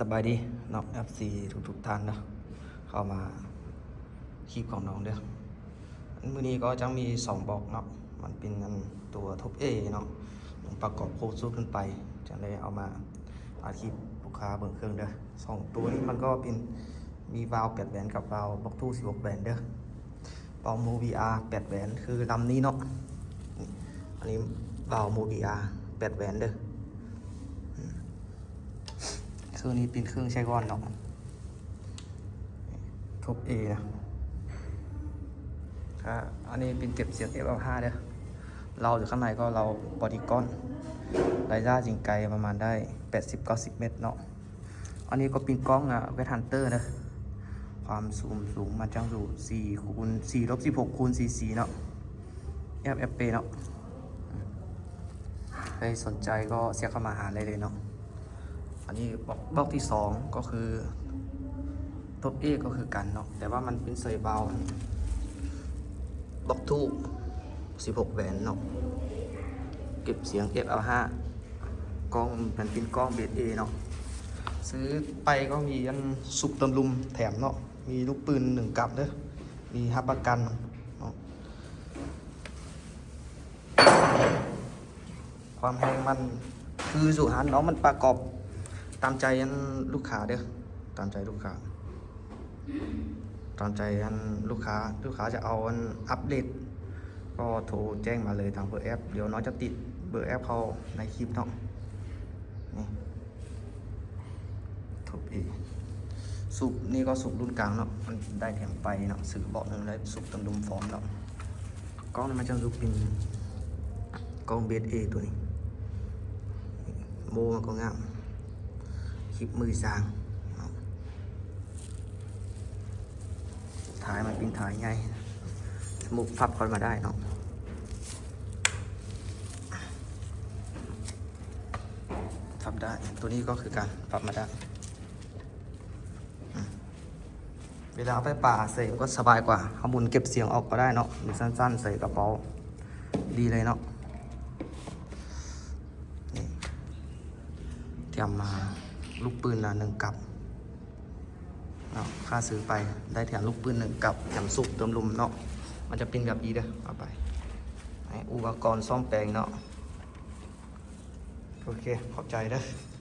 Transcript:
ສະບາຍດີເນາະ ເອັຟຊີ ທຸກໆທ່ານເນາະ ເຂົ້າມາຄລິບຂອງນ້ອງເດີ້. ມື້ນີ້ກໍຈະມີສອງບລັອກເນາະ ມັນເປັນອັນຕົວທັອບເອເນາະ ປະກອບໂຄງສູດຂຶ້ນໄປ ຈັ່ງໄດ້ເອົາມາອັດຄລິບລູກຄ້າເບິ່ງເຄື່ອງເດີ້. ສອງຕົວນີ້ມັນກໍເປັນ ມີວາວແປດແຫວນກັບວາວບລັອກທູສິບຫົກແຫວນເດີ້. ວາວໂມບີອາແປດແຫວນ ຄືລຳນີ້ເນາະ. ອັນນີ້ວາວໂມບີອາແປດແຫວນເດີ້. ເຄື່ອງນີ້ເປັນເຄື່ອງໃຊ້ກ່ອນເນາະ ທັອບເອນະ. ອ່າ ອັນນີ້ເປັນເກັບສຽງເອັຟເອັຟຫ້າເດີ້. ເລົາຢູ່ຂ້າງໃນກໍເລົາບໍດີກ້ອນ ໄລຍະຍິງໄກປະມານໄດ້ແປດສິບເກົ້າສິບແມັດເນາະ. ອັນນີ້ກໍເປັນກ້ອງ ອາ ເວດຮັນເຕີເດີ້. ຄວາມຊູມສູງມັນຈະຢູ່ສີ່ຄູນ ສີ່ລົບສິບຫົກຄູນສີ່ສິບສີ່ເນາະ ເອັຟເອັຟເອເນາະ. ໃຜສົນໃຈກໍແຊັດເຂົ້າມາຫາໄດ້ເລີຍເນາະ. ອັນນີ້ບລັອກ ບລັອກທີສອງກໍຄື ທັອບເອກໍຄືກັນເນາະ ແຕ່ວ່າມັນເປັນໃສ່ວາວບລັອກທູສິບຫົກແຫວນເນາະ ເກັບສຽງເອັຟເອັຟຫ້າ. ກ້ອງ ມັນເປັນກ້ອງເບສເອເນາະ. ຊື້ໄປກໍມີອັນສູບເຕີມລົມແຖມເນາະ ມີລູກປືນໜຶ່ງກັບເດີ້ ມີຮັບປະກັນເນາະ. ຄວາມແຮງມັນຄືຢູ່ຫັ້ນເນາະ ມັນປະກອບຕາມໃຈອັນລູກຄ້າເດີ້ ຕາມໃຈລູກຄ້າ ຕາມໃຈອັນລູກຄ້າ. ລູກຄ້າຈະເອົາອັນອັບເດດ ກໍໂທແຈ້ງມາເລີຍທາງເບີແອັບ. ດຽວນ້ອງຈະຕິດເບີແອັບເຂົ້າໃນຄລິບເນາະ. ນີ້ ທັອບເອ ສູບນີ້ກໍສູບລຸ້ນກາງເນາະ ມັນໄດ້ແຖມໄປເນາະ ຊື້ເບາະໜຶ່ງໄດ້ສູບເຕີມລົມພ້ອມເນາະ. ກ້ອງນີ້ມັນຈະຢູ່ເປັນກ້ອງເບສເອຕົວນີ້ ໂມມັນກໍງາມ ຄລິບມືຊ່າງເນາະ. ທ້າຍມັນເປັນທ້າຍໃຫຍ່ ສະໂມກພັບເຂົ້າມາໄດ້ເນາະ ພັບໄດ້. ຕົວນີ້ກໍຄືກັນ ພັບມາໄດ້. ອາ ເວລາເອົາໄປປ່າໃສ່ມັນກໍສະບາຍກວ່າ ເຮົາໝູນເກັບສຽງອອກກໍໄດ້ເນາະ ຫຼືສັ້ນໆ ໃສ່ກະເປົາ ດີເລີຍເນາະ. ນີ້ ແຖມມາລູກປືນລະໜຶ່ງກັບເນາະ ຄ່າຊື້ໄປໄດ້ແຖມລູກປືນໜຶ່ງກັບ ແຖມສູບເຕີມລົມເນາະ. ມັນຈະເປັນແບບນີ້ເດີ້ ເອົາໄປໃຫ້ອຸປະກອນສ້ອມແປງເນາະ. ໂອເຄ ຂອບໃຈເດີ້.